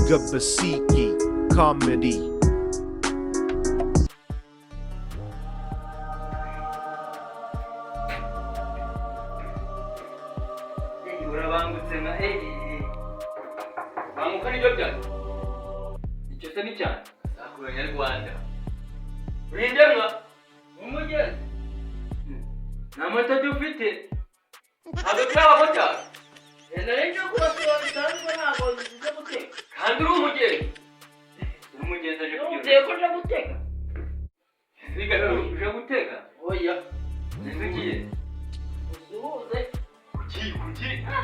Gabasiki Comedy. Urabangutse nka banguka nibyo byanjye. Icyo se ni cyane ku Banyarwanda. Urindemwa umugezi nta moto dufite, ntabwo turi abamotari. Nari nje kubasura bisanzwe, ntabwo nzize guteka. Kandi uri umugenzi, uri umugenzi aje Nubwiye kugira ko nje guteka. Siga uje guteka? Oya. Ese ugiye? Usuhuze. Kuki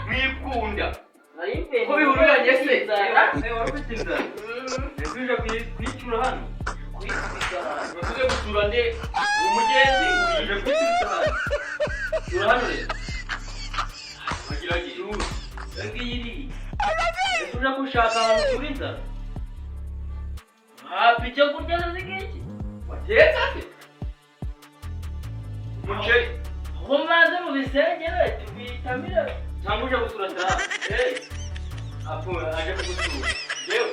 mwikunda? Nari mvuye Ko bihururanye se? inzara. Wari ufite inzara? Ese uje kuyicura hano? Kuyikubita hano. Uje gusura nde? Umugenzi uje kuyikubita hano. Sura hano rero. Bagiragiye. Ngiyi iri. Ese uje gushaka ahantu usura inzara? Hapi icyo kurya se ngiki? Watetse se? Umuceri. Aho maze mu bisengere tubitamire. Cyangwa uje gusura taha? Apo aje kugusura. Yewe,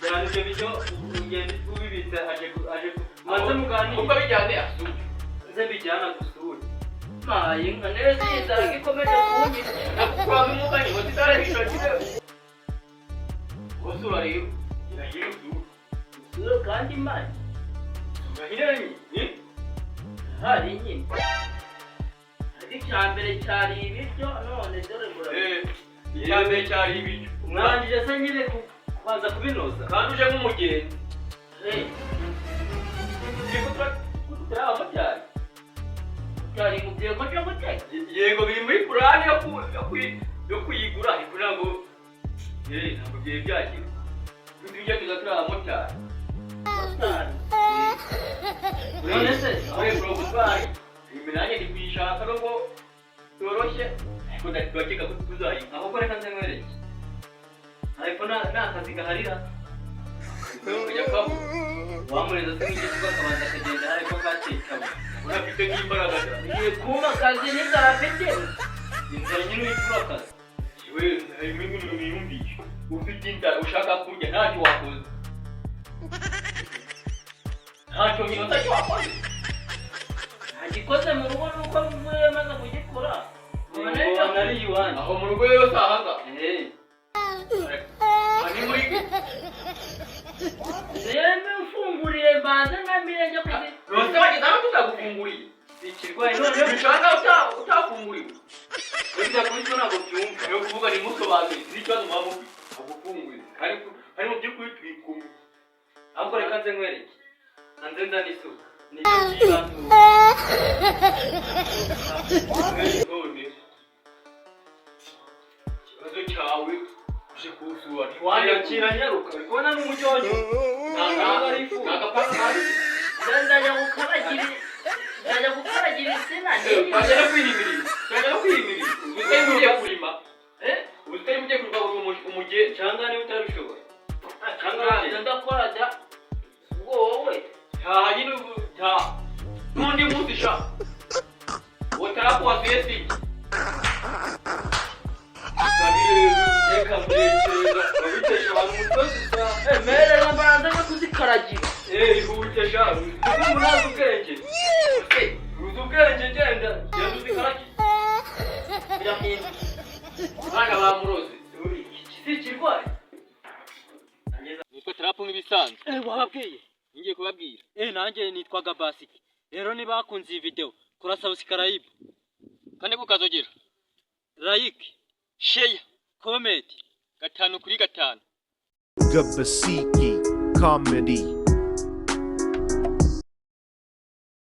cyane ibyo biryo ugenda ubibitse aje maze muganire. Kuko bijyane asure. Nze bijyana gusura. Maye nka neza iyi nzara ko ikomeje kunyica. Nakukuramo umwuka ngo zitarisha. Gusura rero. Irahira usura. Usure kandi imana. Urahira ni? Hari nyine. Ariko icya mbere cyari ibiryo none dore murabona. Icya mbere cyari ibiryo. Mwarangije se nyine kubanza kubinoza? Kandi uje nk'umugenzi. Turi abamotari. Cyari mubwiye ko nje guteka. Yego, biri muri purani yo kuyigura, ariko ntabwo ntabwo byari byagira. Tujya tuza turi abamotari. Motari. None se aho bro gutwara iminange ndi kuyishaka nubwo yoroshye, ariko ndakeka ko tuzayigura. Ahubwo reka nze nkwereke. Ariko nta kazi gaharira. Kujya kabu. Wamureza se nk'igitugu akabanza akagenda ariko katekamo. Urafite n'imbaraga. Ngiye kuma akazi n'inzara afite. Inzara nyine uhita akazi. We harimo ibintu wiyumvisha. Ufite inzara ushaka kurya ntacyo wakoze. Ntacyo nyine utacyo wakoze. Ntagikoze mu rugo nuko mvuye maze kugikora. Nari iwanjye. Aho mu rugo rero sahaga. Ni muri Yemwe ufunguriye mbanze nkamire njya kuzi. Rose bageze hano tutagufunguriye. Ikirwayi none bishaka utafunguriwe. Burya kuri cyo ntabwo byumva. Niyo kuvuga ni musobanurire n'ikibazo muba mufite. Agufunguriye. Ariko hari mu by'ukuri turi kumwe. Ahubwo reka nze nkwereke. Nze nzane isuka. Nibyo by'ibanze ubu. None ikibazo cyawe uje kuwusura ntiwanyakira nyaruka uri kubona n'umujyi wanyu ntabwo ari ifu Ndajya gukaragira. Ndajya gukaragira insina. Twajya no kwiyimirira, twajya no kwiyimirira. Utari mugiye kurima, utari mugiye kurima uri umuge cyangwa niba utabishobora. Cyangwa Ntabyo ndakora da. Ubwo wowe. Taha nyine ubu taha n'undi munsi sha utarakuwasuye siki reka mbekeza babitesha abantu umutwe gusa. Mereza mbanze no kuzikaragira. Ihute sha, kuko umuntu azi ubwenge. Uzi ubwenge, genda genda uzikaragiye. Birahinda. Abana bamuroze. Iki si ikirwayi. Nitwa Tarapu nk'ibisanzwe. Wababwiye? Ngiye kubabwira. Nanjye nitwaga Basiki. Rero niba bakunze iyi video, kora subscribe, Kandi kukazogera. like, Share. comment. 5 kuri 5. Gabasiki Comedy.